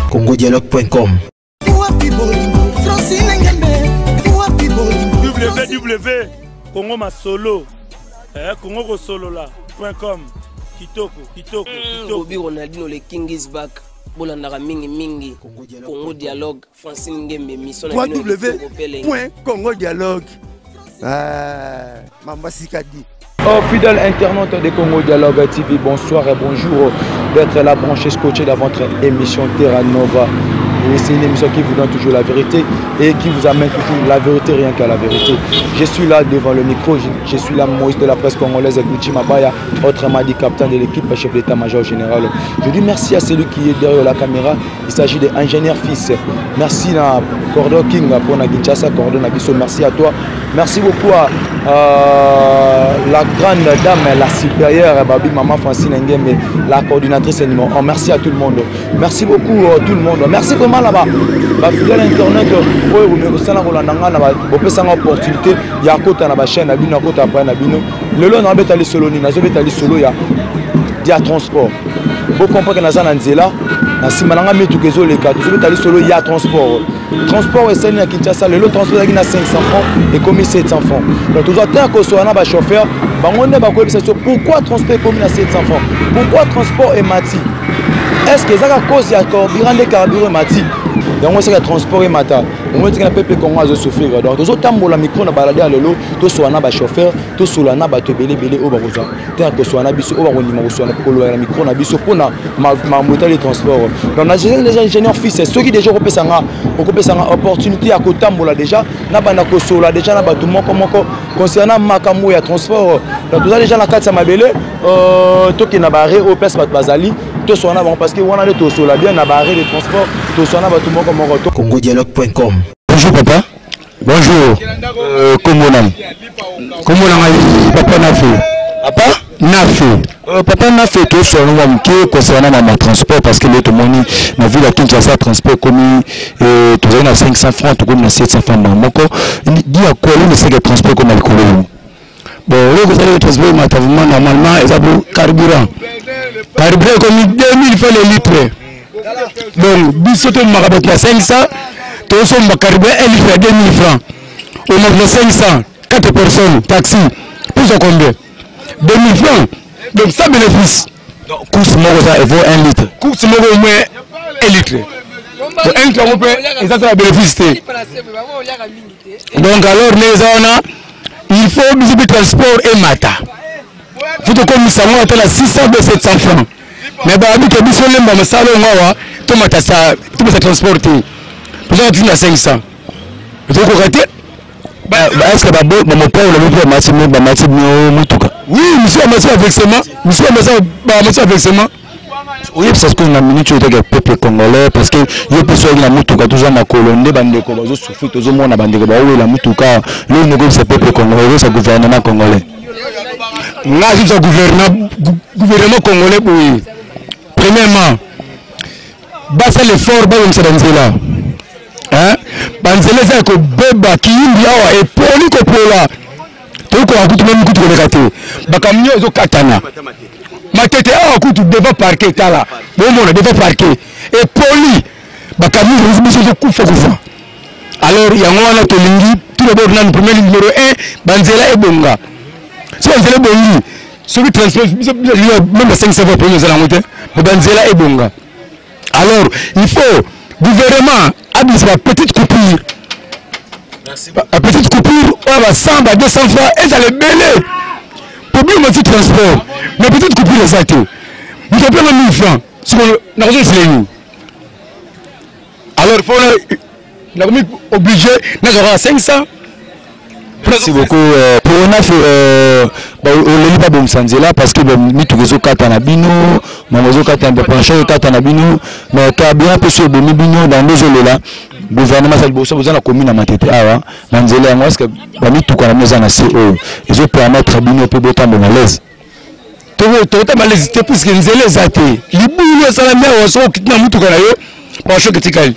congodialogue.com www congo masolo eh, congo kosolola.com kitoko kitoko hmm, kitoko Bobi Ronaldinho le king is back bolandaka mingi mingi Congo dialogue Francine Ngembe mission na bino www.congo dialogue eh, mamba sikadi. Oh, fidèle internaute de Congo Dialogue TV, bonsoir et bonjour d'être là branché scotché dans votre émission Terra Nova. C'est une émission qui vous donne toujours la vérité et qui vous amène toujours la vérité, rien qu'à la vérité. Je suis là devant le micro, je, suis là Moïse de la presse congolaise, Gucci Mabaya, autrement dit capitaine de l'équipe, chef d'état-major général. Je dis merci à celui qui est derrière la caméra, il s'agit de ingénieur fils. Merci à Cordo King pour na Kinshasa, Cordo Nabiso, merci à toi. Merci beaucoup à euh, la grande dame, la supérieure, Babi Maman Francine Ngembe, la coordinatrice numéro 1. Merci à tout le monde. Merci beaucoup à euh, tout le monde. Merci vraiment là-bas. Ba fidèle internet oyo bomekosala kolanda ngai na bopesanga opportunité ya kota na bachaîne na bino akota apres na bino lelo nabeta lisolo nini nazobeta lisolo ya dia transport bocomprendre naza na nzela na nsima na ngai mituka ezoleka tozobeta lisolo ya transport transport esali na kinshasa lelo transport ezalaki na 500 francs ekomi 700 francs donc tozwa te ya kosola na bachauffeur bango nde bakoyebisa biso pourquoi transport ekomi na 700 francs pourquoi transport emati est ce que ezaka cause ya carburant nde carburant emati yango esaka transport emata omoni tika na pepe congo azosouffrir donc tozotambola micro na balade ya lelo tosola na bachauffeur tosola na bato ebele ebele oyo bakozwa te ya kosola na biso oyo bakondima kosola koloba na micro na biso mpona makambo etali transport. Donc na déjà ingénieur fils, soki déjà okopesa nga okopesa nga opportunité ya kotambola déjà na banda kosola déjà na bato moko moko concernant makambo ya transport. Donc toza déjà na kati ya mabele, euh, tokende na baarrêt oyo place bato bazali, tosola na bango parce que wana nde tosola bien na baarrêt de transport, tosola na bato moko moko. Congodialogue.com. Bonjour papa. Bonjour. Euh, kombo nani? Kombo na ngai papa Nafe. Papa Nafe. Euh, papa Nafe, tosolola mwa moke concernant na transport parce que lelo tomoni na ville ya Kinshasa transport ekomi euh, tozali na 500 francs, tokomi na 700 francs mbala moko. Di ya quoi lelo esika transport ekoma likolo yango? Bon, eloko ezali transport emata vraiment normalement eza po carburant. Carburant ekomi 2000 francs le litre. Donc biso tomaka bato na 500, tosomba carburant 1 litre ya 2000 francs. Omaka na 500, 4 personnes, taxi, plus combien? 2000 francs. Donc sans bénéfice. Donc course moko eza evaut 1 litre. Course moko au moins 1 litre. Donc 1 litre yango mpe eza na bénéfice te. Donc alors nde eza wana il faut biso mpe transport emata. Faut tokomisa yango ata na 600 be 700 francs. Mais bayebi ke biso lemba mosala ongo awa tomata sa tomata transport te. Toza na 500. Tokoka te. Est-ce que babo bamopao na bino bamati bamati bino motuka? Oui, monsieur amati aversement, monsieur amati bamati aversement. Oyebisa sikoyo na minute oyo etaki peuple congolais parce que yo mpe soki na motuka toza makolo nde bandeko bazosouffrir, tozomona bandeko baowela motuka lelo nokoyebisa peuple congolais, oyebisa gouvernement congolais. Nga azobisa gouvernement congolais boye, premièrement basala effort babongisa banzela, banzela eza ya kobeba. Kiyimbi awa epoli kopola, tokoka kutu meme kutu koleka te, bakamio ezokatana. Matete awa kutu devant parquet, tala bomona devant parquet epoli, bakamio biso ezokufa kufa. Alors yango wana tolingi tout d'abord nanu premier numéro 1 banzela ebonga. Soki banzela ebongi, soki transport biso même na 500 fois premier ezala yango te, mais banzela ebonga. Alors il faut gouvernement abimisa ba petite coupure, ba petite coupure oyo ba 100 ba 200 francs ezala ebele po bino mati transport, mais petite coupure eza te. Moto apenga 1000 francs sikoyo nakozongisela nini? Alors faut nakomi obligé nazwaka 500. Merci beaucoup. Euh, pour on a fait euh, oleli babongisa nzela parce que mituka ezokata na bino, mama ezokata, bapension ezokata na bino, mais carburant mpe so ebomi bino bando ezolela gouvernement aza liboso. Boza na commune ya Matete awa na nzela yango, est ce que bamituka na bino eza na se oyo ezopermettre bino mpe botambola na l'aise? Tokotamba lezi te puisque nzela eza te, libulu esalami awa. Soki okiti na mutuka na yo, bachoc etikali,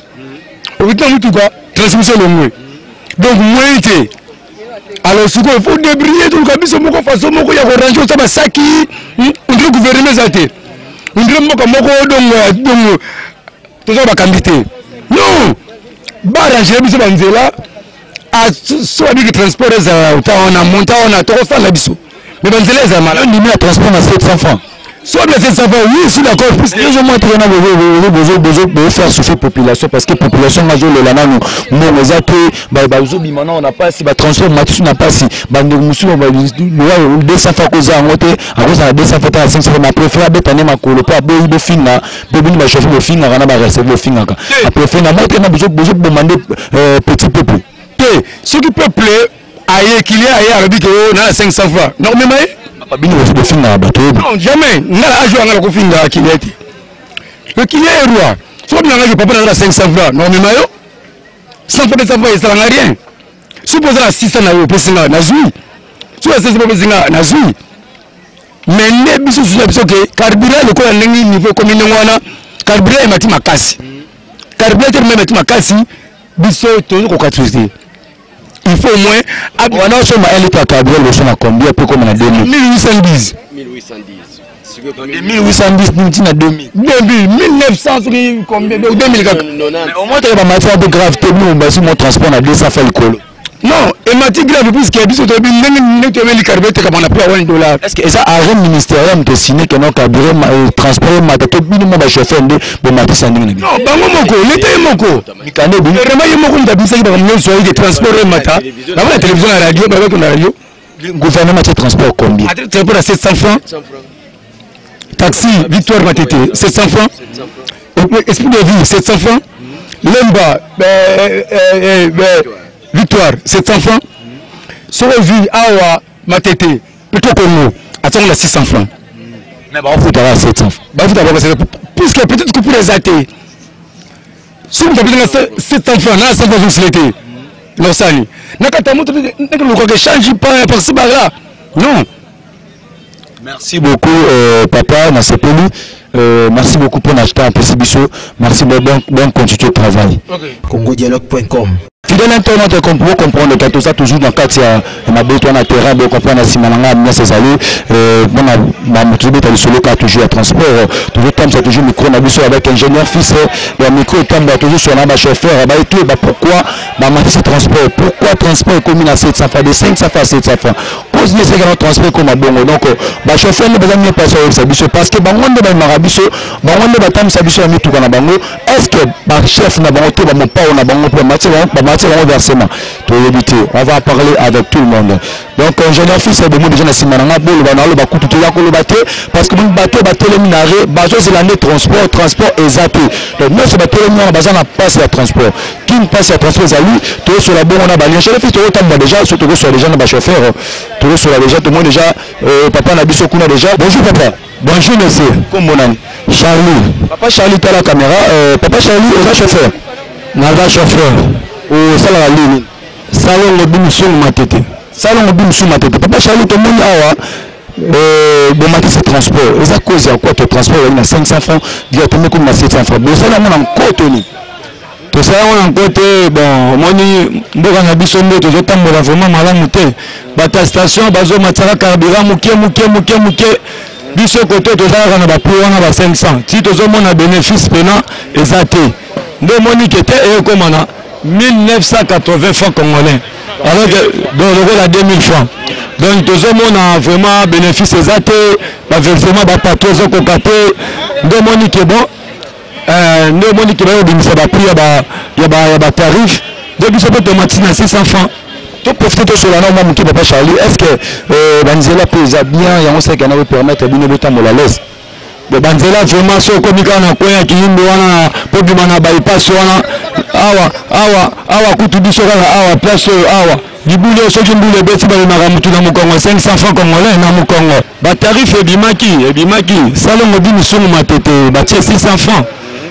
okiti na mutuka, transmission elongwe, donc moyen te. Alors sikoyo il faut débrouiller, toluka biso moko façon moko ya korange osa basaki. Ondire gouvernement eza te, ondire mboka moko donc toza bakambi te. Non, baarrange biso banzela. So babiki transport ezala ta wana monta wana, tokosala biso, mais banzela ezala malamu. Ndimi ya transport na 700 francs? So bien 700 francs, oui, je suis d'accord, puisque ozomona te wana bozofaire souffrir population, parce que population azolela nanu, mbongo eza te, bazobima nano na mpasi, batransport matisu na mpasi. Bandeko mosusu 200 francs akozala yango te, akozala 200 francs ta 500 francs, mais apréféré abeta nde makolo mpo aboyi bofinga mpe bino bachauffeur bofingaka na bareceve bofingaka. Apréféré na moi te na bozoboma nde petit peuple. Te, soki peuple aye, client aye, alobi ke o na 500 francs, nakomema ye. Bino bofingaka bato oyo? Non, jamais. Nga na age wanga nakofinga client te. Le client est roi. Soki obinanga papa naza na 500 francs, nakomema yo. 100 francs, 200 francs esalanga rien. Soki oza na 600 na yo, opesi nga, nazwi. Soki na 500 opesi nga, nazwi. Mais nde biso susu na biso ke carburant lokola ndenge niveau ekomi ndenge wana, carburant emati makasi, carburant te emati makasi, biso tozo koka te. Il faut au moins wana osomba 1 litre ya carburant liboso na combien mpe koma na 2000? 1810. 1810 ntina 2000? 2000, 1900 soki combien, 2000 kaka. Au moins toyeba matière mpe grave te, bino basi mo transport na 200 francs likolo. Non, emati grave, puisque biso toyebi ndenge ndenge toyebeli carburant etekama na prix ya 1 dollar. Est ce que eza arrêt ministériel moto esine ke no carburant transport emata, to bino mo bachauffeur nde bomatisa ndenge na bino? Non, bango moko, leta ye moko. Mikanda ebimi. Vraiment, ye moko moto abimisaki bakambo nyonso ayike transport emata. Bango na télévision, na radio, babaki na radio. Gouvernement atie transport combien? Atie transport à 700 francs. Taxi Victoire Matete 700 francs, Esprit de vie 700 francs, Lemba Victoire 700 francs. Soki ozwi awa Matete Petro Congo, atiango na 600 francs. Mais bakofutaka 700 francs? Bafutaka bango 700, puisque peut-être coupure eza te. Soki moto apetinga 700 francs na 100 francs, ozosile te, nosani nakata moto nakelukaka échange par-ci par-là, non. Merci beaucoup, papa Nasepeli. Merci beaucoup pour l'acheter un peu biso. Merci, bon, bon continuer de travail. Okay. congodialogue.com. Fidèle internaute, comme vous comprendre que tout ça toujours dans le cadre ya mabeto na terrain, bo comprendre na sima nanga mias ezali mona ba moto beta lisolo ka toujours ya transport, toujours comme ça, toujours micro na biso avec ingénieur fils ya micro tamba, toujours sur na ba chauffeur ba tout ba pourquoi ba matisi transport, pourquoi transport ekomi na 700 francs, de 500 francs à 700 francs, cause nini esengaka transport ekoma bongo? Donc bachauffeur nde baza mieux place oyebisa biso, parce que bango nde bamemaka biso, bango nde batambisa biso ya mituka na bango. Est ce que bachef na bango to bamopao na bango mpe bamatie bango versement? Toyebi te. On va parler avec tout le monde. Donc ingénieur fils ebomo déjà na nsima na nga, boloba na aloba kutu toya koloba te, parce que bato batelemi na arrêt, bazozela nde transport, transport eza te. Donc nyonso batelemi wana baza na mpasi ya transport. Kini mpasi ya transport ezali, tozosola bongo na balien. Chef fils, tokotambola déjà, so tokosola déjà na bachauffeur, tokosola déjà, tomoni déjà papa na biso kuna déjà. Bonjour papa. Bonjour monsieur. Kombo nani? Charlie. Papa Charlie, tala caméra. Papa Charlie, oza chauffeur? Naza chauffeur. Osalaka nini? Salongo Bimusungu Matete. Salongo Bimusungu Matete. Papa Charlie, tomoni awa bomatisi transport, eza cause ya quoi? To transport ezali na 500 francs directement, ekomi na 700 francs. Bosala yango na nkoto nini? Tosala yango na nko te. Bon, omoni mboka na biso nde tozotambola vraiment malamu te. Bato ya station bazomatisaka carburant moke moke moke moke. Biso kote tozalaka na baprix wana ba 500, ti tozomona bénéfice mpena eza te. Nde omoni ke te eyekoma na 1980 francs congolais, alors que donc lokola 2000 francs. Donc tozomona vraiment bénéfice eza te, baversement bapatro ezokoka te. Nde omoni ke bon, nde omoni ke bayobimisa baprix ya batarif, nde biso mpe tomatisi na 600 francs. Toprofite tosola na mwa moke. Papa Charlie, est ce que banzela mpe eza bien yango seke na bopermettre bino botambola lese? Bon, banzela vraiment, so okomi kaka na coin ya Kiyimbi wana mpo bima na bypass wana, awa awa awa kutu biso kaka awa place oyo awa libulu oyo, soki mbula ebeti, bamemaka mutu na mokongo, 500 francs congolais na mokongo. Batarif ebimaki, ebimaki Salongo Bimusungu Matete batie 600 francs,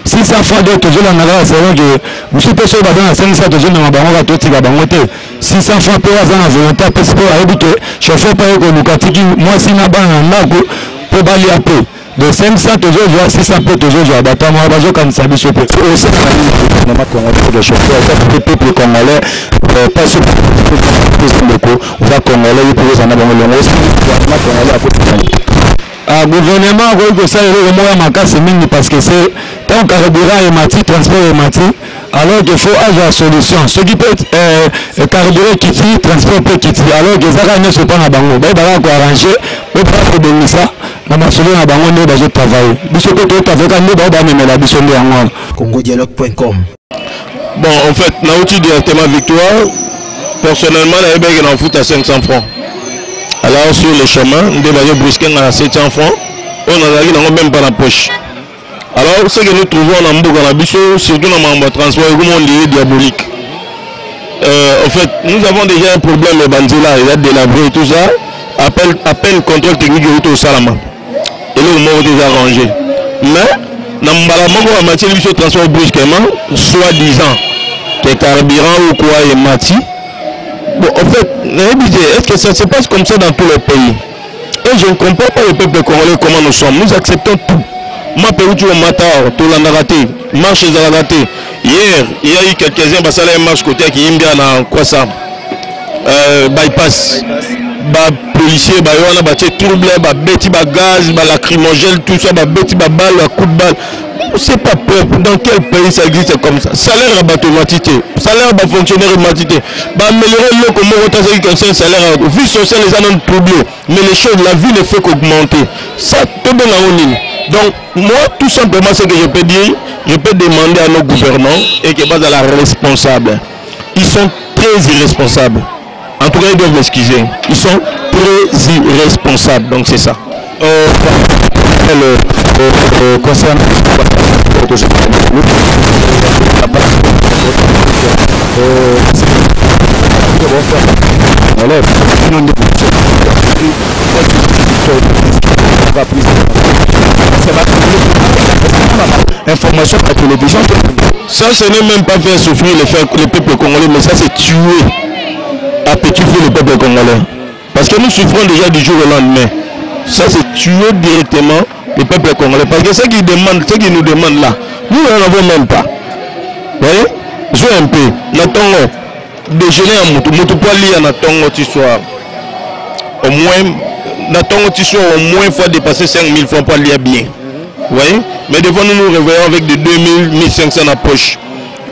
600 francs. Donc tozolanda kaka selon ke mosusu mpe soki baza na 500, tozomema bango kaka, totika bango te. 600 francs mpe aza na volonté apesi, mpo ayebi ke chauffeur mpe aye koluka, tiki mwasi na bana na ndako mpo balia mpe. De 500 tozozwa 600 mpe tozozwa bato yango bazokanisa biso mpe osalaka nini gouvernement congolais de chauffeur eza mpe peuple congolais pas soki ndeko oza congolais yo mpe ozala na bango elongo osali gouvernement congolais akosala Ah, gouvernement akoki kosala eloko moko ya makasi mingi parce que c'est ntango carburant emati transport emati alors que faut azwa solution soki mpe euh, carburant ekiti transport mpe ekiti alors que eza kaka nyonso epa na bango bayebaka koarrange bayebaka kobongisa na masolo na bango nde bazotravaille biso mpe totravaille kaka nde bao bamemela biso nde yango wana. congodialogue.com. Bon, en fait, nauti directement Victoire. Personnellement, nayebaki na futa 500 francs. Alors sur le chemin, nde bazo brusquer nga na 700 francs. Oyo nazalaki nango même pas na poche. Alors, ce que nous trouvons na mboka na biso, surtout na makambo ya transport, ekoma on dirait diabolique. Euh, en fait, nous avons déjà un problème banzela, eza délabré et tout ça. Appel, appel contrôle technique euti osalama. Eloko moko te eza arrangé. Mais na mbala moko bamatieli biso transport brusquement, soi-disant que carburant ou quoi emati. Bon, en fait, nayebi te, est-ce que ça se passe comme ça dans tous les pays? Et je ne comprends pas le peuple congolais comment nous sommes. Nous acceptons tout. Mapa euti komata awa, tolandaka te, marche ezalaka te. Hier, il y a eu quelques-uns basala marche côté ya Kiyimbia na Kwasa. Euh, bypass. Ba policiers ba wana batie trouble, ba beti ba gaz, ba lacrymogène, tout ça, ba beti ba balle, ba coup de balle. C'est pas propre. Dans quel pays ça existe comme ça? Salaire ya bato emati te. Salaire ya ba fonctionnaire emati te. Ba améliorer eloko moko te soki concerne salaire ya vie sociale eza nanu troublée. Mais les choses, la vie ne fait qu'augmenter. Ça, tobenga yango nini? Donc, moi, tout simplement, ce que je peux dire, je peux demander à nos gouvernants et que bazala responsables. Ils sont très irresponsables. En tout cas, ils doivent m'excuser. Ils sont très irresponsables. Donc, c'est ça. Euh, le, euh, concernant information à la télévision. Ça, ce n'est même pas faire souffrir le, le peuple congolais, mais ça, c'est tuer à petit feu le peuple congolais. Parce que nous souffrons déjà du jour au lendemain. Ça, c'est tuer directement le peuple congolais. Parce que ce qu'ils demandent, ce qu'ils nous demandent là, nous n'en avons même pas. Vous voyez? Jouez un peu. Na tongo, déjeuner ya mutu, mutu po alia na tongo ti soir. Au moins, na tongo ti soir, au moins, faut dépasser 5000 francs pour alia bien. Vous voyez? Mais des fois, nous nous réveillons avec de 2000, 1500 na poche.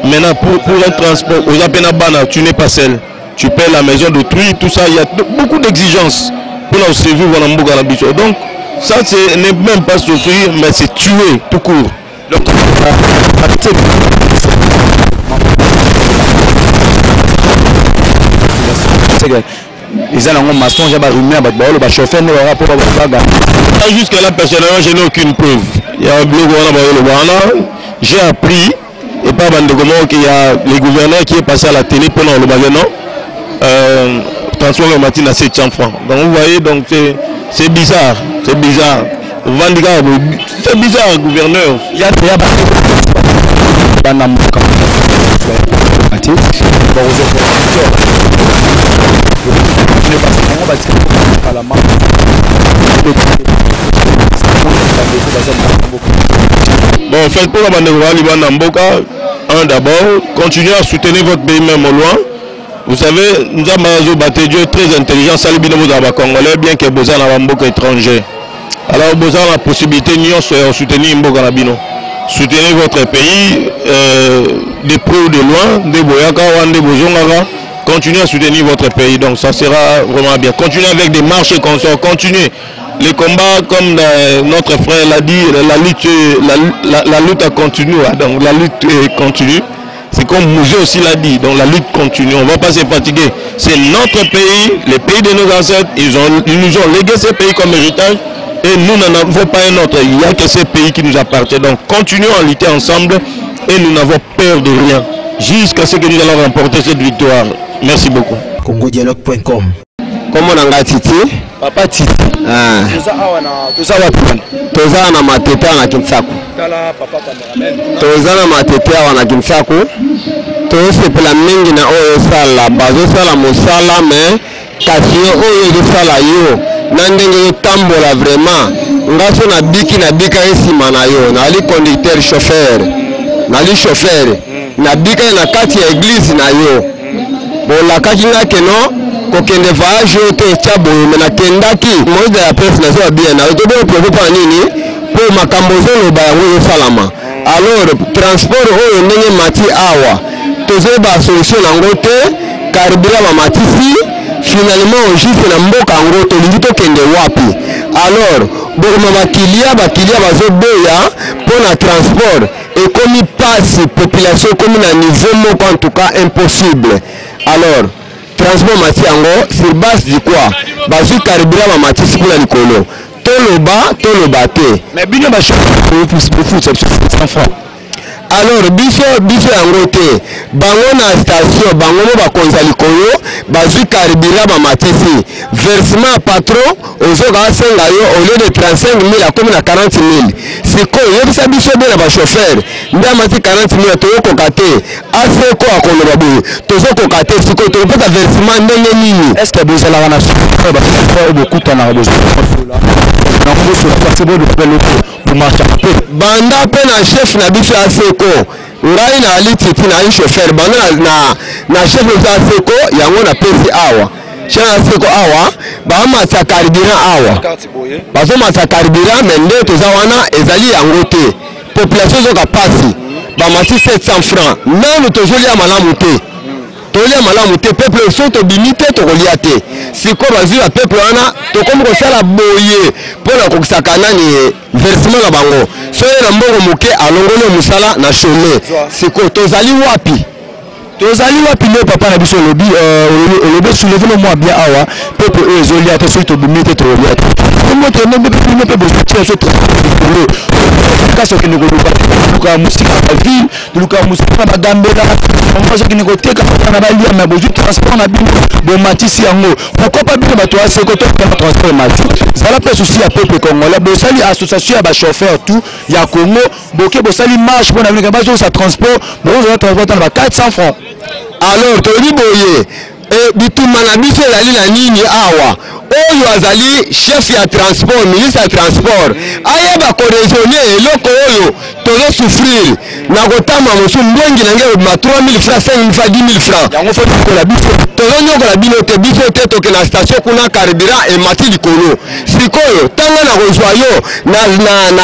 Maintenant, pour, pour un transport, aux appena bana, tu n'es pas seul. Tu paies la maison d'autrui, tout ça, il y a beaucoup d'exigences pour nous servir dans mboka na biso. Donc, ça, ce n'est même pas souffrir, mais c'est tuer tout court. Donc, eza nango mensonge ya barumeur bato baoloba chauffeur nde baka mpo babaga. Jusque là, personnellement, je n'ai aucune preuve. Il y a un biloko wana baoloba wana. J'ai appris et pas bandeko moko qu'il y a le gouverneur qui est passé à la télé mpona kolobaka non euh, transport emati na 700 francs. Donc vous voyez, donc c'est bizarre, c'est bizarre. Ovandi kaka boye, c'est bizarre, gouverneur. Ya ya bana mboka te bakozwa bango batika kalama. Bon, en fait, pour la bandeko ba libanda mboka, un d'abord, continuez à soutenir votre pays même au loin. Vous savez, Nzambe azo battre Dieu très intelligent, sali bino bozala ba Congolais, bien que bozala na ba mboka étranger. Alors bozala na possibilité nyonso ya soutenir mboka na bino. Soutenez votre pays euh, de près ou de loin, nde boyaka wana nde bozongaka. Continuez à soutenir votre pays, donc ça sera vraiment bien. Continuez avec des marches et consorts, continuez. Les combats, comme euh, notre frère l'a dit, la lutte, la, la, la lutte a continué, donc la lutte continue. C'est comme Mouzé aussi l'a dit, donc la lutte continue, on ne va pas se fatiguer. C'est notre pays, le pays de nos ancêtres, ils, ont, ils nous ont légué ce pays comme héritage et nous n'en avons pas un autre. Il n'y a que ce pays qui nous appartient. Donc continuons à lutter ensemble et nous n'avons peur de rien jusqu'à ce que nous allons remporter cette victoire. Merci beaucoup. congodialogue.com. Kombo na ngai Titi. Papa Titi. Ah. Toza awa na toza wapi wana? Toza na Matete awa na Kinsaku. Tala papa cameraman. Toza na Matete awa na Kinsaku. Tozosepela mingi na oyo osala, bazosala mosala me kasi yo oyo ezosala yo Na ndenge ozotambola vraiment, nga so nabiki nabikaki nsima na yo, nali conducteur chauffeur, nali chauffeur, nabikaki na kati ya eglise na yo. Bolakaki nga keno kokende voyage oyo te etya boye, me nakendaki. Moise de la presse, nazoba bien na yo, toboyo propos mpo na nini? Mpo makambo ozoloba yango ezosalama. Alors transport oyo ndenge mati awa, tozoyeba solution nango te. Carburant bamatisi, finalement au juste na mboka yango tolingi tokende wapi? Alors bokoma bakilia bakilia bazoboya mpo na transport ekomi pasi, population ekomi na niveau moko en tout cas impossible. Alors transport mati yango sur base du quoi? Bazwi carburant bamatisi kuna likolo, toloba toloba te. Mais bino bachauffeur bofutisa biso 700 francs. Alors biso biso yango te, bango na station bango mo bakonza likolo bazwi carburant bamatisi. Versement ya patron ozoka asenga yo au lieu de 35 000 akomi na 40 000. Sikoyo yebisa biso be na bachauffeur nde amati 40 000, toyokoka te. Aseko akoloba boye, tozokoka te. Sikoyo tokopesa versement ndenge nini? Est ce que bozalaka na bachauffeur oyo bokutanaka, bozosola nango, bosola parce que boloba mpe loko bomarchaka mpe? Banda mpe na chef na biso ya seko, ngai naali titi, naali chauffeur, banda na chef na biso ya seko yango napesi awa, chef na seko awa bamatisa carburant awa, bazomatisa carburant, me nde toza wana ezali yango te. Population ezoka pasi, bamati 700 francs, nanu tozolia malamu te, tolia malamu te. Peuple soki tobimi te tokolia te. Sikoyo bazwi ba peuple wana, tokomi kosala boye mpo na kokisaka nani versement na bango. Soki na mbongo moke alongoli yo mosala na chome, sikoyo tozali wapi? Tozali wapi nde papa na biso olobi, olobi soulever le mwa bien awa. Peuple oyo ezolia te, soki tobimi te tokolia te. Moto bino mpe bozotia biso likolo kasi okende koluka, tolukaka mosika na baville, tolukaka mosika na bagambela, bango bazokende koteka na balia. Me bozwi transport na bino bomatisi yango, pourquoi pas bino bato ya seko tokana transport emati? Zala mpe souci ya peuple congolais. Bosali association ya bachauffeur tout ya Congo, boke bosali marche mpo na bino bazongisa transport, bokozala transport na ba 400 francs. Alors tolobi boye, bitumba na biso ezali na nini awa? Oyo azali chef ya transport, ministre ya transport, ayeba koraisonner eloko oyo tozosouffrir na kotamba mosu. Mbongi na ngai ekobima 3000 francs, 5000 francs, 10 000 francs. Yango fo nyokola biso? Tozonyokola bino te, biso te. Toke na station kuna, carburant emati likolo. Sikoyo ntango na kozwa yo na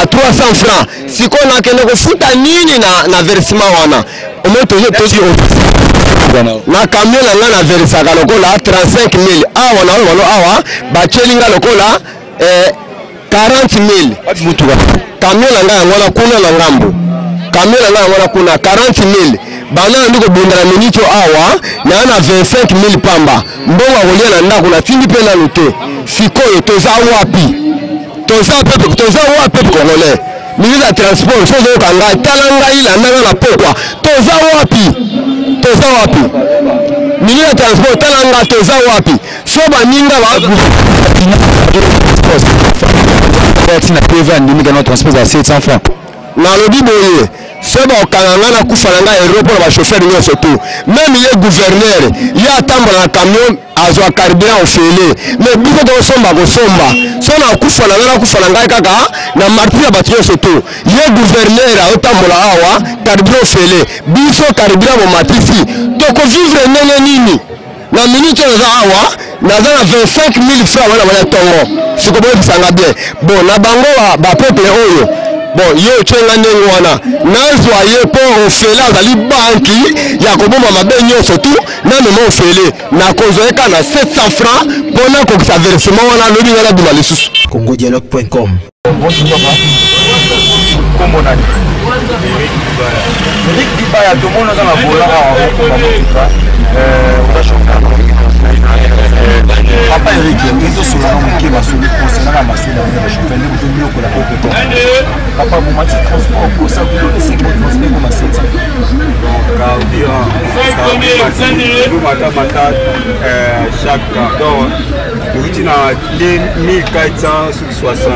300 francs, sikoyo nakende kofuta nini na versement wana? Omoi na camion na ngai naversaka lokola 35 000 awa na oyo bano awa batieli nga lokola 40 000. Mutuka? Camion na ngai yango wana kuna na ngambo, camion na ngai yango wana kuna 40 000. Banda nandi kobunda na miniti awa naa na 25 000 pamba, mbongo ya kolia na ndako natindi mpe nanu te. Sikoyo toza wapi? Toza peuple, toza wapi peuple congolais? Ministre ya transport, so ozoyoka ngai, tala ngai, landa ngai na pokwa. Toza wapi? Toza wapi? Ministre ya transport, tala ngai, toza wapi? So baninga na PV andimi kana transport za 700 francs. Nalobi boye, so bakokanga ngai, nakufa na ngai ero mpo na bachauffeur nyonso tu. Même ye gouverneur, ye atambola na camion, azwa carburant ofele, mais biso tokosomba kosomba. So nakufa na ngai, nakufa na ngai kaka na martyre ya bato nyonso tu. Ye gouverneur azotambola awa carburant ofele, biso carburant bomatisi, tokovivre ndenge nini? Na minute oyo naza awa, naza na 25 000 francs wana bana ntongo. Siko boyebisanga bien, bon, na bango bapeuple oyo, bon, ye otyenga ndenge wana, nazwa ye mpo ofele azali banki ya kobomba mabe nyonso tu. Namema ofele, nakozwa ye kaka na 700 francs mpo nakokisa versement wana, lobi ngai nabima lisusu. congodialogue.com. Bonjour papa. Kombo nani? Eric Dibaya. Tomoni oza na volant awa, okumba motuka, oza chauffeur. Papa Eric, tozosolana moke masolo concernant na masolo ya bachauffeur ndenge ozonyokola peuple congolais. Papa, bomati transport kosa bino esengo transport ekoma 700? Carburant matamata chaque, donc touti na 2460,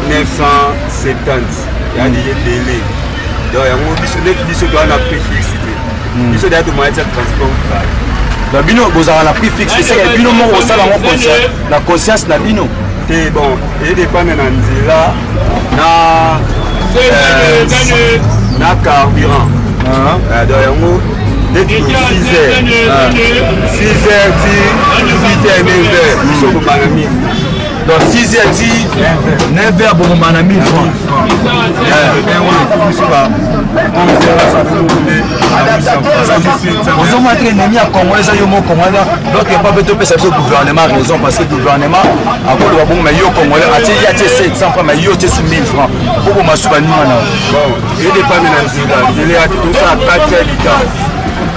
970 yani ebele. Donc yango biso neti biso toza na prix fixe te. Biso deya tomaya tia transport kala. Donc bino bozalaka na prix fixe, esaka bino moko kosala yango na conscience na bino. Te, bon, edépendre na nzela na carburant. Donc yango neti 6 heures, 6 heures ti 8 heures, 9 heures, biso kobana 1000. Donc 6 heures ti 9 heures, bokobana na 1000 francs. Biso ba 11 heures. Ozomona te ennemi ya Congolais eza yo moko Congolais. Donc epa mpe topesa biso gouvernement raison, parce que gouvernement akoloba bongo, mais yo Congolais atie, ye atie 700 francs, mais yo tie su 1000 francs po boma su baninga na. Bon, edépendre na nzela. Nzela yaki tosala 4 heures du temps,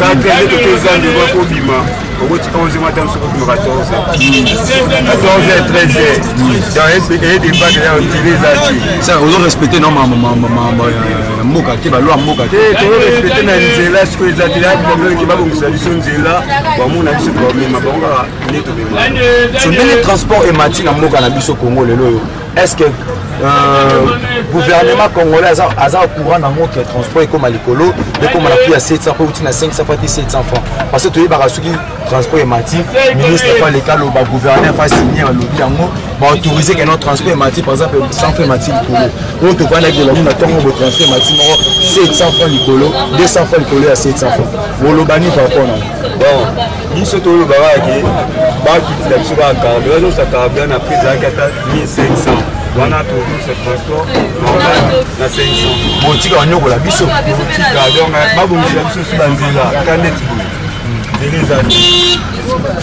4 heures nde totoza ndeko akobima, okoti 11 mata mosuku okobima 14 heures, 14 heures, 13 heures. Donc edépendre na nzela eza te. Ozo respecte no ya mboka te, baloi ya mboka te. Tozo respecte na nzela sikoyo eza te. Ya problème ke babongisa biso nzela, bamona biso bamema bango kaka nde tobema. So ndenge transport emati na mboka na biso Congo lelo oyo, est ce que gouvernement congolais aza au courant nango ke transport ekóma likolo, ekóma na prix ya 700 mpo euti na 500 francs ti 700 francs? Parce que toyebaka soki transport emati, ministre fa leta aloba, gouverneur fa signe, balobi yango, baautorise ke no transport emati, par exemple 100 francs emati likolo. Oyo tovandaki kolamu na ntongo bo transport emati moko 700 francs likolo, 200 francs likolo ya 700 francs. Boloba nini par rapport na? Bon, biso tolobaka ke bakitila biso kaka carburant, azosa carburant na prix ezalaki ata 1500 wana, tozongisa transport normal na 500. Botika banyokola biso. Tika, donc babongisa biso so banzela ka neti boye, nzela eza te.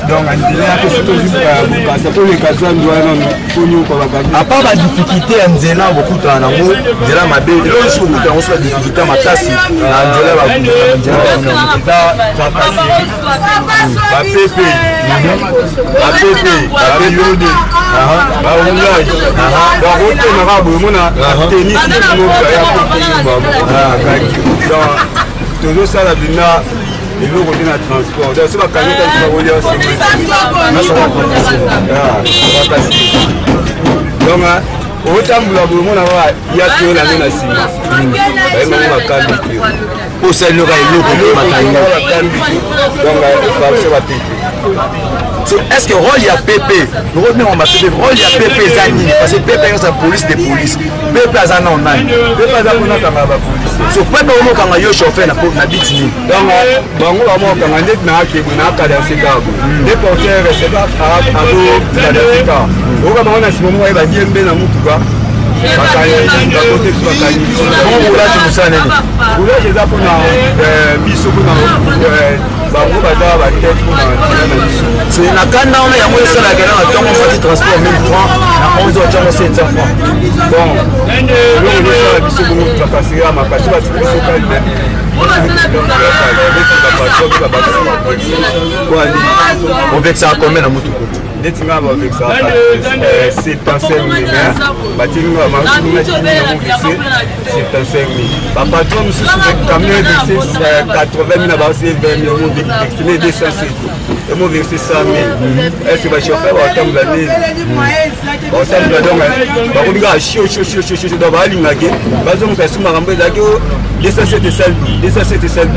Donc nzela yake so tozwi bokasa toleka zandu wana nanu ponyoka. Apa badifficulté ya nzela bokutana nango, nzela mabe, eloko nyonso bokutana yango, so badifficulté ya makasi na nzela? Eza tracasserie, bapepe, bapepe, babiode, baroulage, bakotemaka boye, omona tenisi ya donc tozosala bina eloko te na transport. Donc so bakangi ta biso, bakolia tracasserie. Donc otambola boye, omona kaka ya toyolande na nsima, bayebango bakambi te. Osalinoka eloko. Bakambi te, donc efraction bapepe. So est ce que rôle ya pp, nokobenga bapepe, rôle ya pp eza nini? Parce que pp nyonso ya police de police, pp aza nao nani? Pp aza mpona kanga bapolisier. So pp omokanga yo chauffeur na biti nini? Donc bango bamokanga ndeti na akebwe na akadanse kaka boye nde portiere azo kadanse kaka, oyoka bango na nsima moko ayeba diembe na mutuka, bakangi, bakote biso, bakangi biso. Bongo roulage, mosala nini? Roulage eza mpona biso, mpona bango baza batete mpona nzela na biso. So na kanda wana yango esalaka na ntongo fati transport 1000 francs, na 11 otiango 700 francs. Bon, eloko ezosala biso bongo, tracasserie ya makasi, batiki biso calme. Neti bapatron mpe babakisi. Ovexaka combien na mutuku? Neti nga bavexaka 75 000, mais batiki nga baverse 75 000. Bapatron mosusu, camion everse 80 000, na base 20 000, omo 207, emo verse 100 000. Est ce bachauffeur batambola nini? Batambola, donc bakomi kaka shio shio shio shio shio. Donc balingaki bazongisa su makambo ezalaki 207 esali, 207 esali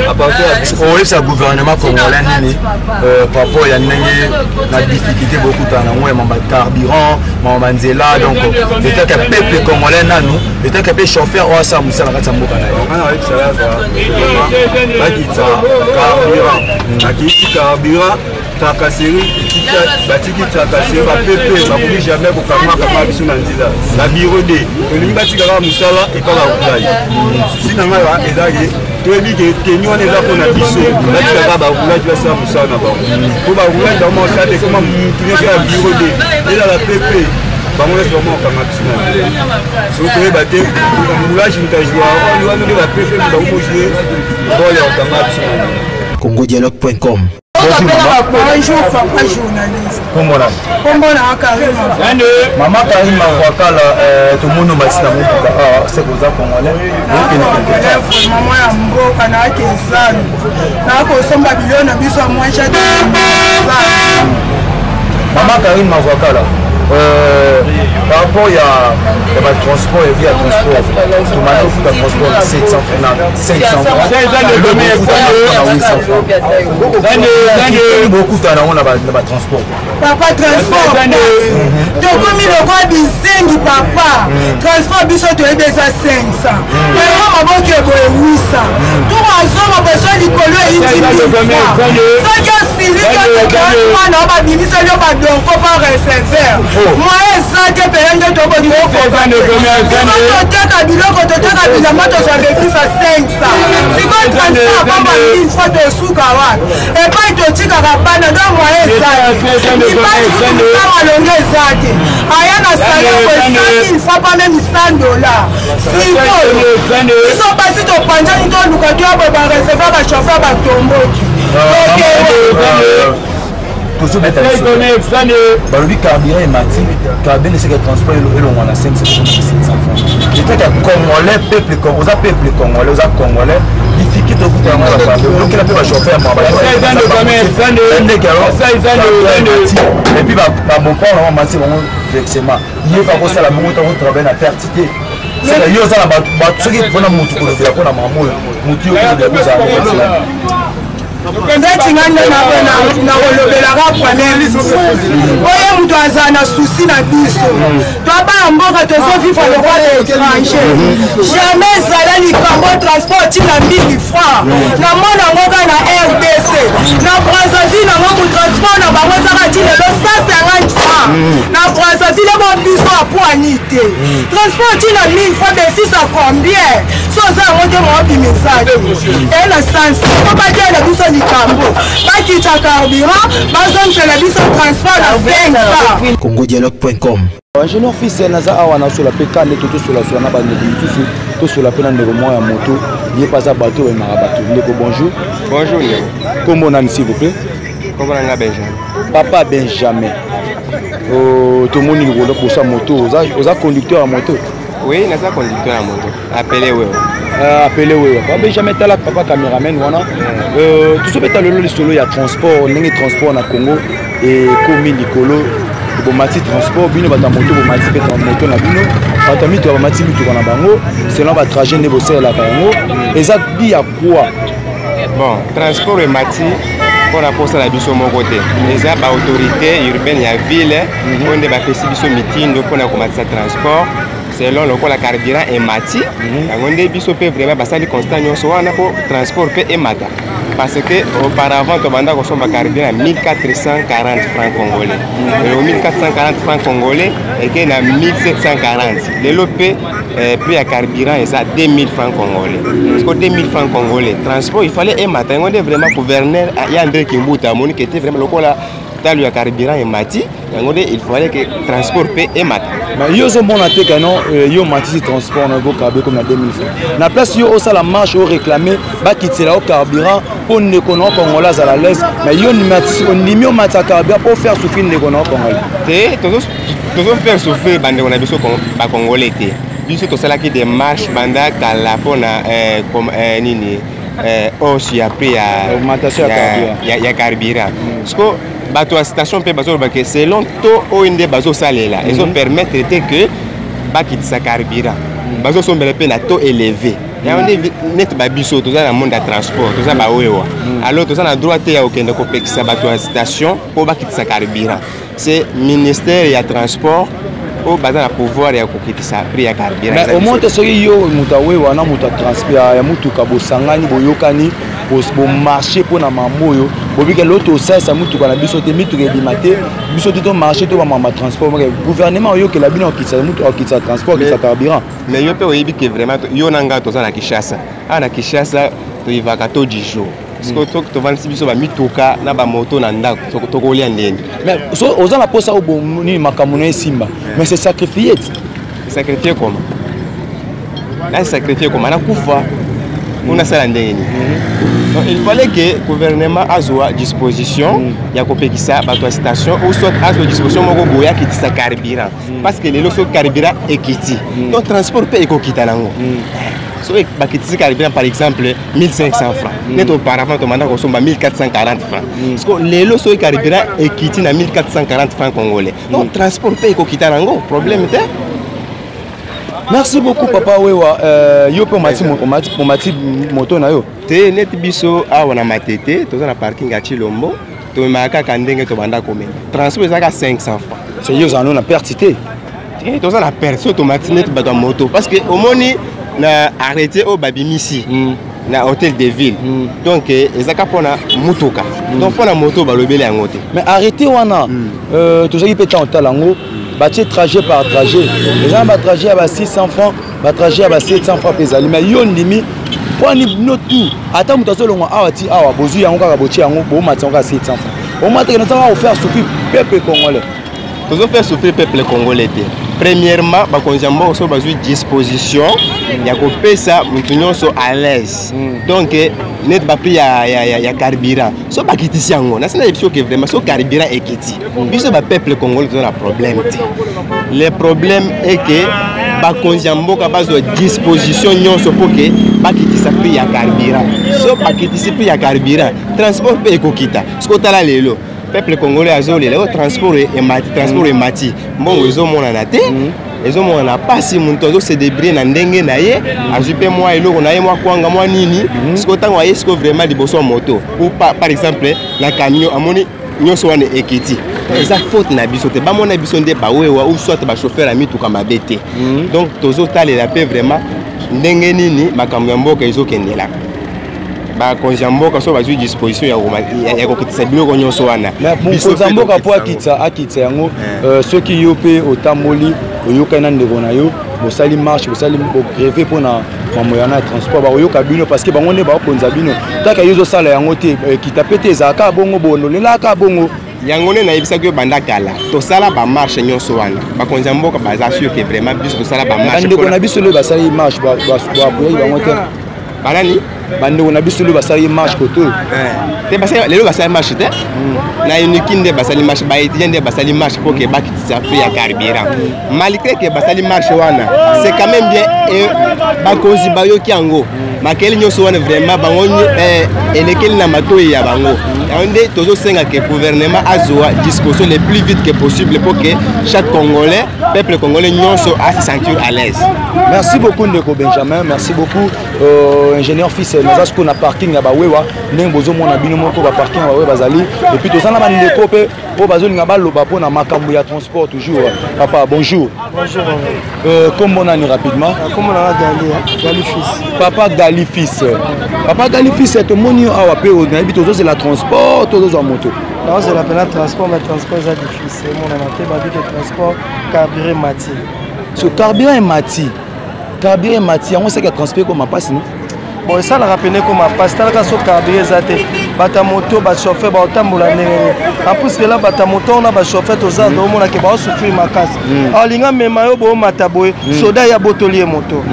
à partir. Oyebisa gouvernement congolais nini par rapport ya ndenge na difficulté bokutana nango ya mamba carburant, mamba banzela? Donc etaka peuple congolais nanu, etaka mpe chauffeur oyo asala mosala na kati ya mboka na ye. Nga na oyebisa kaka bakitisa carburant, bakiti carburant, tracasserie batiki tracasserie. Bapepe bakoki jamais kokangamakanga biso na nzela na bureau de tolingi batika kaka mosala epa baroulage. Susi na ngai ezaki, toyebi ke teni wana eza mpona biso, batika kaka baroulage basala mosala na bango, mpo baroulage bango mosala te. Koma mutu nyonso ya bureau de, ezala pepe, bango nyonso bango bakanga biso na nzela. Soki toyeba te roulage moto ajoua role wana nde bapepe moto akomojoue role ya kokanga biso na nzela. congodialogue.com. Bonjour papa journaliste. Kombo na? Kombo na Karima. Mama Karima Wakala, tomoni omati na motuka awa, seke oza Congolais? Congolais, mama ya mboka. Naaki ezanu, nakosomba biloko na biso ya moins cher. Mama Karima Wakala, Euh, par rapport ya ya batransport ya vie ya transport tomandi ofuta transport na 700 francs na 500 francs na 800 francs bokutana yango na batransport. Papa, transport tokomi lokwa bizengi. Papa, transport biso toyebi eza 500 ero maboki eboye 800 toko azonga boso likolo eyindi mille. Soki osiliki mwana o babimiseli yo badonko pa receveur, moyen eza te. Pele nde toboki biso toteka biloko, toteka bilamba, tozwa bénéfice ya 500. Sikoyo transport akoma 1000 fois, tosuka wapi? Epai totikaka bana, donc moyen eza te. Mibali kutu malongo eza te. Aya na salaire boye 100 000 fois, pas même 100 $. Sikoyo biso basi topanzani, toluka toya boye, barecevoir bachauffeur batomboki. Tozobeta, balobi carburant emati, carburant esika transport elongwa na 500 700 francs. Etaka congolais, peuple, oza peuple congolais, oza congolais, difficulté okuta yango lokela mpe bachauffeur ndeke. Et puis bamopao nango mati bango versement, ye bakosala bongo ntango travaille na perte te. Seka yo oza na bato, soki mpona motu kolobela mpona mama oyo motu yo kolobela kozala bongo. Ndeti nga nde nakolobelaka premier, oye moto azala na souci na biso. Twabaya mboka, tozovivre lokola étranger. Jamais ezala likambo transport ntina 1000 francs. Namona yango kaka na RDC, na Brazzaville nango mu transport na bango ezaka ti lelo 150 francs na Brazzaville. Ebo biso apwani te, transport ntina 1000 francs, bénéfice ya combien? So oza yango te, maobimisa te e na sens po batiela biso likambo, bakita carburant, bazongisela biso transport na 500. congodialogue.com. Ingénieur fils, naza awa, nasola mpe ka nde totosolasola na bandeko mosusu, tosola mpe na ndeko moko ya moto, ye mpe aza bato oyo emaka bato. Ndeko, bonjour. Bonjour ndeko. Kombo nani, s'il vous plaît? Kombo na nga Benjamin. Papa Benjamin, tomoni likolo posa moto, oza conducteur ya moto? Oui, naza conducteur ya moto appelé wewe. Appelé wewe. Papa Benjamin, tala papa cameraman wana, tozobeta lelo lisolo ya transport, ndenge transport na Congo ekomi likolo. Bomati transport, bino bato ya moto bomati mpe moto na bino, bato ya mituka bamati mituka na bango selon batrajet nde bosalelaka yango. Eza bi ya quoi? Bon, transport emati mpona kosala biso moko te, eza baautorité urbaine ya ville oyo nde bapesi biso mitindo mpona komatisa transport selon lokola carburant emati. Yango nde biso mpe vraiment basali constat nyonso wana mpo transport mpe emata, parce que auparavant tobanda kosomba carburant 1440 francs congolais. Lelo 1440 francs congolais eke na 1740. Lelo mpe prix ya carburant eza 2000 francs congolais. Parce que 2000 francs congolais, transport il fallait emata. Yango nde vraiment gouverneur ya André Kimbuta amoni kete vraiment lokola talo ya carburant emati, yango nde il fallait que transport mpe emata. Mais yo ozomona te kano yo omatisi transport na carburant comme na 2000 francs, na place yo osala marche, oréclame bakitela yo carburant mpo ndeko na yo congolais azala l'aise, mais yo ondimi omatisa carburant mpo faire souffrir ndeko na yo congolais? Te, tozofaire souffrir bandeko na biso bacongolais te. Biso tosalaki démarche banda kala mpona nini, hausse ya prix ya augmentation ya ya carburant. Parce que bato ya station mpe bazoloba ke selon to oyo nde bazosalela, ezopermettre te ke bakitisa carburant, bazosombela mpe na taux élevé. Yango nde neti babiso toza na monde ya transport, toza bawewa, alors toza na droit te ya kokende kopekisa bato ya station mpo bakitisa carburant. C'est ministère ya transport oyo baza na pouvoir ya kokitisa prix ya carburant. Mais au moins te, soki yo moto awewa na moto ya transport ya motuka bosangani, boyokani, bomarché mpona mambo oyo, bobika lelo tosalisa motuka na biso te, mituka ebima te, biso te tomarché to bamama transport, gouvernement oyokela bino, akitisa transport, akitisa carburant. Mais yo mpe oyebi ke vraiment yo na ngai toza na Kinshasa. Awa na Kinshasa toyivaka to du jour, parce que soki tovandisi biso bamituka na bamoto na ndako, tokolia ndenge? Mais oza na mposa oyo nini, makambo na esimba, mais c'est sacrifié. Sacrifié comment? Na sacrifié comment? Nakufa mpona nasala ndenge nini? Donc il fallait que gouvernement azwa disposition ya kopekisa bato ya station ou soit azwa disposition moko boye akitisa carburant, parce que lelo soki carburant ekiti, donc transport mpe ekokita nango. Soki bakitisi carburant par exemple 1500 francs, neti auparavant tomanda kosomba 1440 francs, siko lelo soki carburant ekiti na 1440 francs congolais, donc transport mpe ekokita nango, problème te. Merci beaucoup, papa Wewa. Yo mpe omati moto na yo? Te, neti biso awa na Matete, toza na parking ya Chilombo, tomemaka kaka ndenge tobanda komema. Transport ezalaka 500 francs. C'est yo ozala no na perte te? Te, toza na perte so tomati neti bato ya moto, parce que omoni na arrêté oyo babimisi na hôtel de ville, donc ezaka mpona mutuka, donc mpona moto balobeli yango te. Mais arrêté wana, tozalaki mpe ntango otala yango, batie trajet par trajet, eza na batrajet ya ba 600 francs, batrajet ya ba 700 francs mpe ezali. Mais yo ndimi mponi bino tout, ata moto azolongwa awa ti awa, bozwi yango kaka, botie yango, bomati yango kaka 700 francs, omataki notanga kofaire souffrir peuple congolais. Tozofaire souffrir peuple congolais te. Premièrement, bakonzi ya mboka so bazwi disposition ya kopesa motu nyonso à l'aise, donc neti baprix ya carburant so bakitisi yango, nasi nayebi soki vraiment so carburant ekiti, biso bapeuple congolais toza na problème te. Le problème est que bakonzi ya mboka bazwa disposition nyonso mpo ke bakitisa prix ya carburant. So bakitisi prix ya carburant, transport mpe ekokita. Soki otala lelo, peuple congolais azolela oyo transport emati, transport emati, mbongo ezomonana te, ezomonana mpasi. Moto azose débrouiller na ndenge na ye, azwi mpe mwa eloko na ye, mwa kwanga, mwa nini. Siko ntango aye siko vraiment liboso ya moto ou par exemple na camion, amoni nyonso wana ekiti, eza faute na biso te. Bamona biso nde bawewa ou soit bachauffeur ya mituka mabe te. Donc tozotalela mpe vraiment ndenge nini makambo ya mboka ezokendelaka. Bakonzi ya mboka so bazwi disposition ya kokitisa biloko nyonso wana. Mokonzi ya mboka mpo akitisa yango, soki yo mpe otamboli, oyokani na ndeko na yo, bosali marche, bosali bogrève mpona mambo yana ya transport, bakoyoka bino, parce que bango nde bakokonza bino. Taka yo ozosala yango te, ekita mpe te, ezalaka bongo, bololelaka bongo. Yango nde nayebisaki yo, banda kala tosala bamarche nyonso wana, bakonzi ya mboka baza sûr ke vraiment biso tosala bamarche. Bandeko na biso lelo basali marche, baapuyaki bango te? Banani? Bandeko na biso lelo basali marche koto. Te, lelo basali marche te. Na UNIKIN nde basali marche, baétudiant nde basali marche mpo ke bakitisa prix ya carburant. Malgré ke basali marche wana, c'est quand même bien, bakonzi bayoki yango. Makeli nyonso wana vraiment bango elekeli na matoi ya bango. Yango nde tozosenga ke gouvernement azwa disposition le plus vite que possible pour que chaque Congolais, peuple congolais nyonso ase sentir à l'aise. Merci beaucoup, ndeko Benjamin, merci beaucoup, ingénieur fils. Naza sikoyo na parking ya bawewa, ndenge bozomona bino moko, baparking ya bawewa bazali. Et puis toza na bandeko mpe oyo bazolinga baloba mpona makambo ya transport toujours. Papa, bonjour. Bonjour. Kombo nani rapidement? Kombo nanga Gali, Gali fils. Papa Gali fils, papa Gali fils, tomoni yo awa mpe, nayebi tozozela transport, tozozwa moto. Naozela mpena transport, mais transport eza difficile, emonana te. Babike transport, carburant emati. So carburant emati, carburant emati, yango seki ya transport ekoma mpasi, no? Bon, esalaka pene ekoma mpasi. Talaka, so carburant eza te, bato ya moto, bachauffeur baotambola ndenge nini? En plus que la bato ya moto wana, bachauffeur, toza toomona ke baosouffrir makasi. Alinga mema yo boomata boye, soda ya botoli ye moto.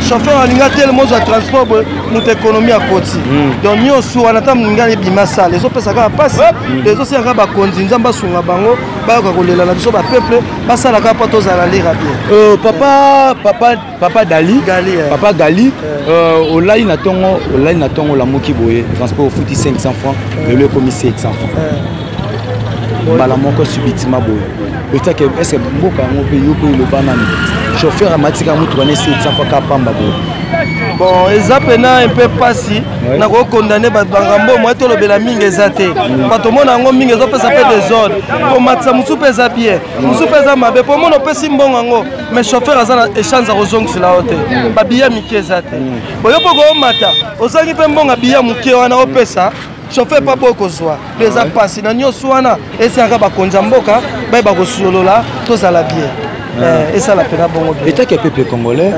Chauffeur alinga telema ozwa transport boye, moto économie akoti. Donc nyonso wana, ata moninga ebima sala, ezopesa kaka mpasi. Ezosenga kaka bakonzi, Nzambe asunga bango, bayoka kolela na biso bapeuple, basala kaka mpo tozala lira bien. Papa Gali. Gali. Papa Gali, olali na ntongo, olali na ntongo, olamuki boye, transport ofuti 500 francs, lelo ekomi 700 francs mbala moko, subitement boye. Etake est-ce mboka yango mpe yo mpe eloba nani, chauffeur amatika motuka ne 700 francs kaka pamba boye? Bon, eza mpena mpe mpasi na kokondane bato bangambo moye tolobela mingi eza te. Bato omona yango mingi, ezopesa mpe désordre. Komatisa mosusu mpe eza bien, mosusu mpe eza mabe, po omona opesi mbongo yango, mais chauffeur aza na échange ya kozongisela yo te. Babiya mike eza te boyo mpo koomata, ozangi mpe mbongo ya biya moke wana opesa chauffeur mpa boyo kozwa mpe eza mpasi. Na nyonso wana, esengaka bakonzi ya mboka bayeba kosolola, tozala bien, esala mpena bongo bien. Etaki ya peuple congolais,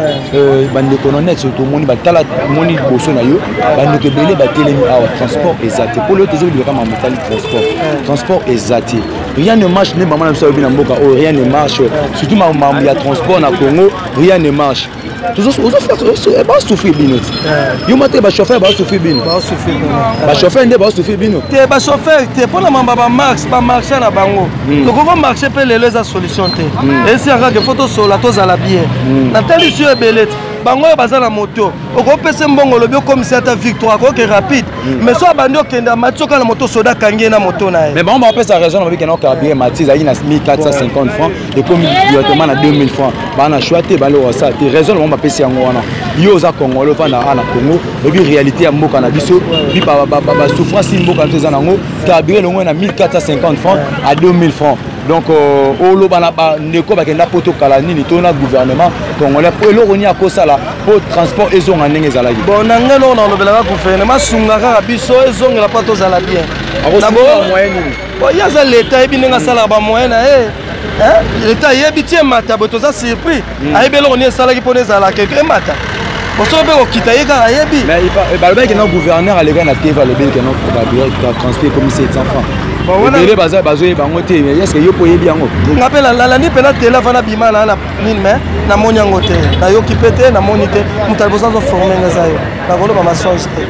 bandeko na net tomoni, batala moni liboso na yo, bandeko ebele batelemi awa, transport eza te. Mpo lelo tozolobelaka makambo etali transport, transport eza te, rien ne marche. Nde mama na biso alobi na mboka oyo rien ne marche, surtout makambo ya transport na Congo, rien ne marche. Basouffrir bino ti yo ma te, bachauffeur basouffrir bino, bachauffeur nde basouffrir bino. Te, bachauffeur te. Mpona mamba bamarche, bamarche na bango, tokoki marche mpe lelo, eza solution te. Esika kaka faut tosolola, tozala bien. Natalisi yo ebele te. Bango oyo baza na moto, okopesa mbongo olobi okomisa ata victoire, akoke rapide. Mais so abandi okende amati soka na moto soda akangi ye na moto na ye. Mais bango bapesa raison na babiki na carburant mati ezalaki na 1450 francs ekomi directement na 2000 francs. Baa na choix te, baloko asala te. Raison na bango bapesi yango wana. Yo oza congolais, ofanda awa na Congo, oyebi réalité ya mboka na biso, bi basouffrance mboka na biso eza nango. Carburant elongo na 1450 francs à 2000 francs. Donc oloba na bandeko bakenda poto kala nini to na gouvernement congolais po eloko nini akosala po transport ezonga ndenge ezalaki? Bon, na ngai eloko nalobelaka gouvernement, asunga kaka biso ezongela mpo tozala bien. Akosunga moyen nini? Bon, ye aza leta, ayebi ndenge asalaka bamoyen na ye. Leta ayebi ti emata boye, toza surpris. Ayebi eloko nini esalaki mpona ezalaka emata. Bosoki mpe kokita, ye kaka ayebi. Mais balobaki na gouverneur aleka na TV, alobeli ke no transport ekomi 700 francs. Ebele baza bazoyeba yango te. Mais est-ce que yo mpo oyebi yango? Nga mpe nalandi mpena tele avana bima na nini, mais namoni yango te, nayoki mpe te, namoni te. Moto ya liboso azoforme nga eza yo. Nakoloba mensonge te.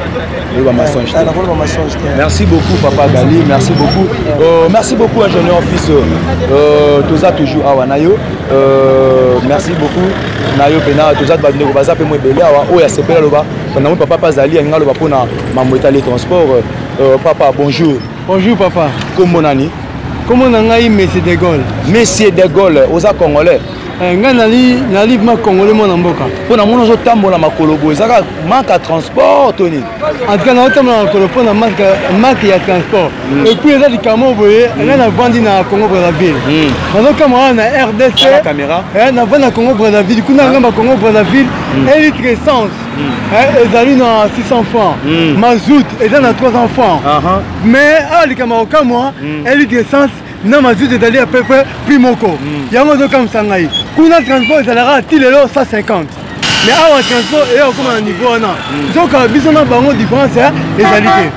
Nakoloba mensonge te. Nakoloba mensonge te. Merci beaucoup papa Gali, merci beaucoup. Merci beaucoup ingénieur fils. Toza toujours awa na yo. Merci beaucoup na yo mpena. Toza bandeko baza mpe mo ebele awa oyo asepela aloba namoni papa mpe azali alingi aloba mpona mambo etali transport. Papa, bonjour. Bonjour papa. Kombo nani? Kombo na ngai Monsieur de Gaulle. Monsieur de Gaulle, oza congolais? Ngai nali ma congolais, mwana mboka. Mpo na moni ozotambola makolo boye, ezaka manque ya transport to nini? En tout cas naotambola makolo mpo na manque ya transport. Et puis eza likambo boye, ngai navandi na Congo Brazzaville, nazokamwa wana na RDC, navandi na Congo Brazzaville, kuna ngamba Congo Brazzaville, 1 litre essence ezali na 600 francs, mazout eza na 300 francs. Mais awa likambo ya kokamwa, 1 litre essence na mazout ezali à peu près prix moko. Yango ezokamwisa ngai. Kuna transport ezalaka ti lelo 150, mais awa transport eya kokóma na niveau wana, nzoka biso na bango différence ezali te.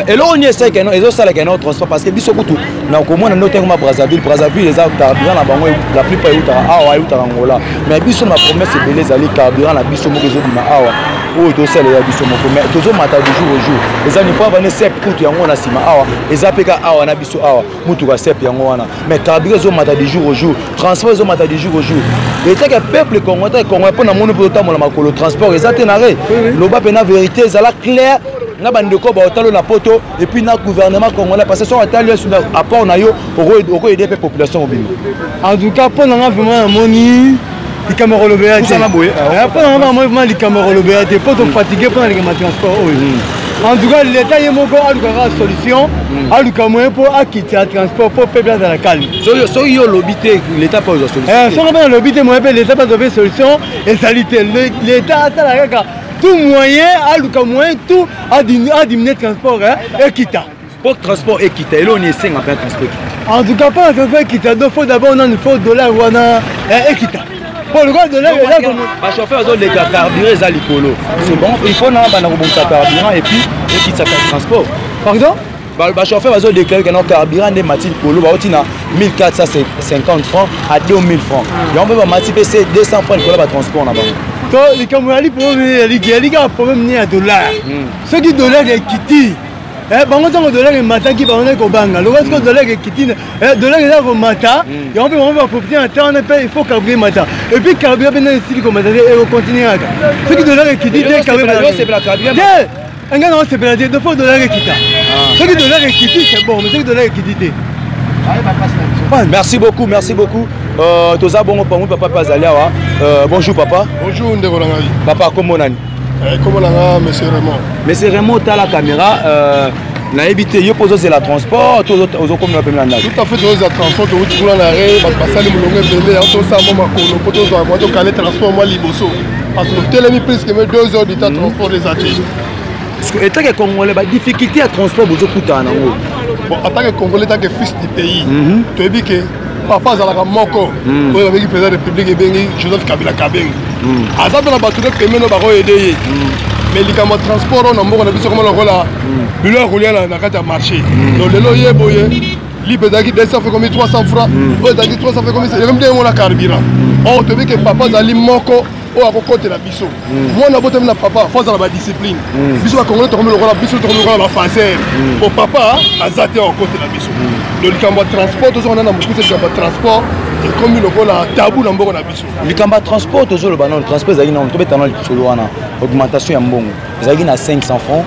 Eloko nini esalaka ezosalaka no transport? Parce que biso kutu na komona nde otengoma Brazzaville, Brazzaville eza carburant na bango la plupart eutaka awa, eutaka Angola. Mais biso na bapromesse ebele ezali carburant na biso moko ezobima awa oyo tosalela biso moko, mais tozomata du jour au jour. Eza ni po avane sep kutu yango na nsima awa eza mpe ka awa na biso awa mutuka sep yango wana, mais carburant ezomata du jour au jour, transport ezomata du jour au jour. Etake peuple congolais, etake congolais, mpo na moni mpo totambola makolo, transport eza te na re. Loba mpe na vérité ezala claire na bandeko baotalo na poto et puis na gouvernement congolais, parce que soki atali yo na apport na yo, okoyede mpe population mobimba. En tout cas mpo na nga vraiment namoni likambo ya kolobela te. Mpo na nga namoni vraiment likambo ya kolobela te, mpo tofatigue mpo na likambo ya transport oyo. En tout cas leta ye moko alukaka solution, aluka moyen mpo akitisa transport mpo peuple azala calme. Soki yo olobi te, leta mpe ozwa solution? Soki mpe nalobi te, moyen mpe leta mpe azwa mpe solution ezali te. Leta asala kaka tout moyen, aluka moyen tout adiminuer transport ekita. Mpo transport ekita, eloko nini esenga mpe transport ekita? En tout cas mpo na transport ekita, donc faut d'abord nanu faut dollar wana ekita, mpo lokola dollar eza Bachauffeur azoleka, carburant eza likolo. C'est bon, il faut na banda kobongisa carburant et puis ekitisaka transport. Pardon? Bachauffeur bazodéclare ke no carburant nde mati likolo, bauti na 1450 francs à 2000 francs. Yango mpe bamati mpe se 200 francs likolo ya batransport na bango. To likambo yali problème yaliki yali kaka problème ne ya dollar. Soki dollar ekiti, bango ntango dollar emataki bango nde kobanga lokola soki dollar ekiti, dollar eza komata, yango mpe bango baprofite na temps wana mpe il faut carburant emata. Et puis carburant mpe nani esili komata te, ekocontinue kaka soki dollar ekiti te. Carburant te, ngai na osepela te. Faut dollar ekita. Soki dollar ekiti, c'est bon, mais soki dollar ekiti te. Merci beaucoup, merci beaucoup. Toza bongo pangu papa mpe azali awa. Bonjour papa. Bonjour ndeko na ngai. Papa, kombo nani? Kombo na nga monsieur Raymond. Monsieur Raymond, tala caméra. Nayebi te, yo mpo ozozela transport to ozokomela pembe na ndako? Tout à fait, tozozela transport. Touti kuna na re, bato basali molongo ebele, yango tosala mwa makolo mpo tozwa mwa tokale transport mwa liboso, parce que totelemi plus que 2 heures du temps, transport eza te. Parce que etake congolais, badifficulté ya transport bozokutana nango? Bon, en tant que congolais, tant que fils du pays, toyebi ke papa azalaka moko oyo babengi président de république, ebengi Joseph Kabila Kabengi. Aza mpe na bato nde pembeni oyo bakoyede ye, mais likambo ya transport oyo na mboka na biso koma lokola bilo ya kolia na kati ya marché. Donc lelo ye boye lipe ezalaki 200 francs ekomi 300 francs, oyo ezalaki 300 francs ekomi ekomi ndenge mona carburant. Or toyebi ke papa azali moko oyo akokotela biso. Mwana abotami na papa, fo azala badiscipline. Biso bakongole tokomi lokola, biso tokomi lokola bafaser, po papa aza te akokotela biso. Donc likambo ya transport tozonga na mokuse, likambo ya transport Ekomi lokola tabu na mboka na biso. Likambo ya transport tozoloba nano, transport ezalaki nano, tobeta nano lisolo wana. Augmentation ya mbongo ezalaki na 500 francs,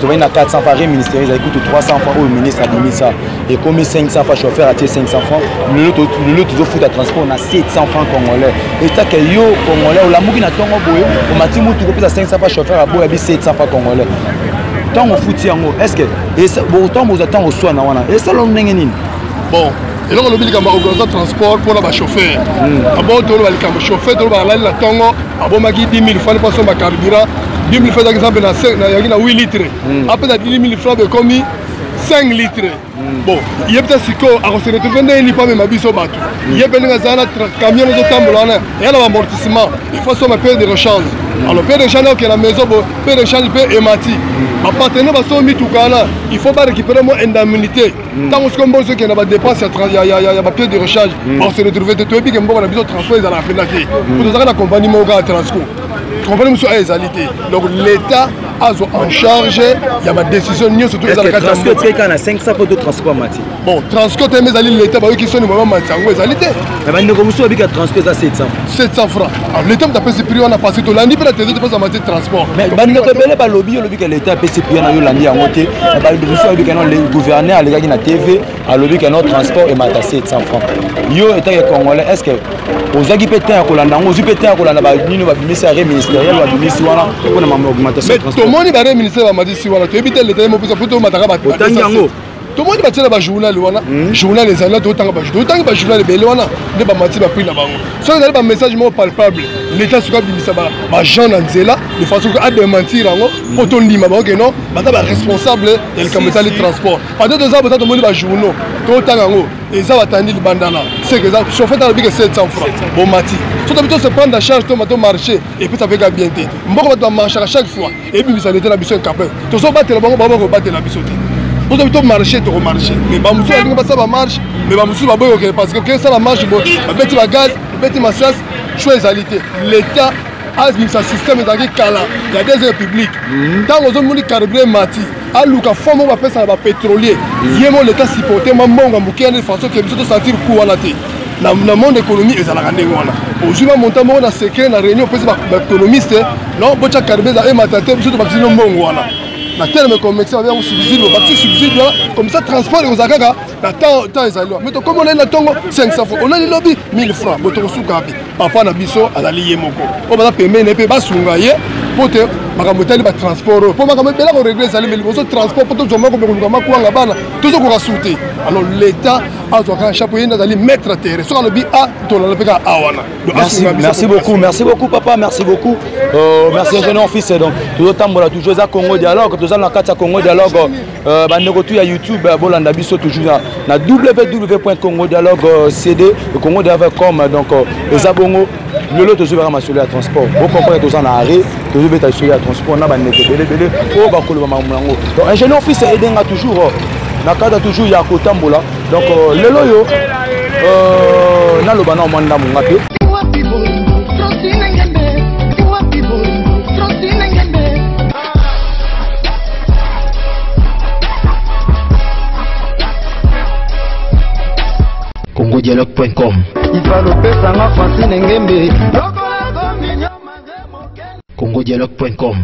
tobaki na 400 francs, arrêt ministériel ezalaki kutu 300 francs oyo ministre abimisa, ekomi 500 francs, chauffeur atie 500 francs. Lelo tozofuta transport na 700 francs congolais. Etake yo congolais olamuki na ntongo boye, omati mutuka, opesa 500 francs, chauffeur aboya bi 700 francs congolais. Ntango ofuti yango, est ce que ntango bozwa ntango oswana wana esala ndenge nini? Bon, eloko olobi likambo ya augmentation transport mpona bachauffeur. D'abord toloba likambo chauffeur, toloba alali na ntongo, abomaki 10 000 francs mpo asomba carburant. 10 000 francs ezalaki exemple na yaki na 8 litres, apesa 10 000 francs ekomi 5 litres. Bon, ye mpe sikoyo akose retrouve ndenge nini mpo amema biso bato? Ye mpe ndenge azala na camion ezotambola wana, eya na baamortissement, il faut asomba pièce de rechange. Alors pièce de rechange okende na maison bo pièce de rechange mpe emati. Bapartenaire basombi mituka wana, il faut barécupérer mwa indemnité. Ntango sikoyo mbongo ezokende na badepense ya bapièce de rechange, bakose retrouve te. Toyebi ke mboka na biso transport ezalaka mpenza te, po tozalaka na compagnie moko kaka Transco, compagnie mosusu aya ezali te. Donc l'État azwa en charge ya badécision nyonso to eza na kati ya mboka. Etikali na 500 po to transport mati. Bon, Transco te, ezali l'État. Bayoki soni, mama mati yango ezali te. Mais bandeko mosusu babika transport eza 700. 700 francs. Alors l'État moto apesi prix wana, parce que tolandi mpe na tv topesa mati transport. Mais bandeko ebele balobi, olobi ke l'État apesi prix wana, yo olandi yango te. Bandeko mosusu balobi ke non, le gouverneur alekaki na TV, alobi ke non, transport emata 700 francs. Yo etake congolais, est ce que ozwaki mpe temps ya kolanda yango? Ozwi mpe temps ya kolanda banini babimisi arrêt ministériel babimisi wana mpona mambo augmentation ya transport? Tomoni baarrêt ministériel bamatisi wana, toyebi te l'État ye mopesa po tomataka. Otangi yango? Tomoni batie na bajournal wana, journal ezali na totanga, totangi bajournal ebele wana nde bamati baprix na bango. Soki ezali bamessage moko palpable, l'État soki abimisa baagent na nzela de façon que adémentir yango mpo tondima bango ke non, baza baresponsable ya likambo etali transport. Peut-être toza bota, tomoni bajournaux, totanga yango, eza batandi libandana seke eza chauffeur alobi ke 700 francs bomati. So tobi tose prendre en charge, toma tomarché, epesa mpe ka bien te. Mboka bato bamarchaka chaque fois, ebimisa leta na biso incapable. Tozobatela bango, bango bakobatela biso te. Tozobi tomarché, tokomarché, mais bamosusu balingi basala bamarche, mais bamosusu baboyi kokende, parce que okesala marche, babeti bagaz, babeti masasi. Choix ezali te. L'état abimisa système ezalaki kala ya deuxième république. Ntango ozomoni carburant mati, aluka fond moko bapesaka bapétrolier, ye mo l'état supporte mwa mbongo ya moke wana, façon ke biso tosentir ku wana te. Na monde économie ezalaka ndenge wana: ozwi ma montant moko na secret na réunion, opesi baéconomiste, non, botya carburant eza emata te, biso tobakisi no mbongo wana na terme commercial babengango subside. Bakisi subside wana, comme ça transport ekozala kaka na temps ezali wana. Mais tokomi, olali na ntongo 500 francs, olali lobi 1000 francs, bo tokosuka wapi? Papa na biso azali ye moko, oyo baza pembeni na ye mpe basunga ye mpo te makambo etali batransport oyo, mpo makambo ebele korégler ezali, mais liboso transport, mpo tozwa moko koluka makwanga bana, tozokoka su te. Alors l'État azwaka chapeau, ye nde azali maître terrain. Soki alobi a, tolanda mpe kaka a wana. Merci, merci beaucoup, merci beaucoup papa, merci beaucoup. Merci ingénieur fils. Donc tozotambola toujours, eza Congo Dialogue, toza na kati ya Congo Dialogue. Bandeko tu ya YouTube, bolanda biso toujours na www.congodialogue cd, Congo Dialogue com. Donc eza bongo, lelo tozobaka masolo ya transport. Bocomprendre, toza na arrêt, tozobeta lisolo ya transport na bandeko ebele ebele oyo bakoloba makambo yango. Donc ingénieur fils edenga toujours na cadre toujours ya kotambola. Donc lelo oyo naloba na mwa ndambo nga mpe. congodialogue.com Ifalopesanga Francine Ngembe. congodialogue.com.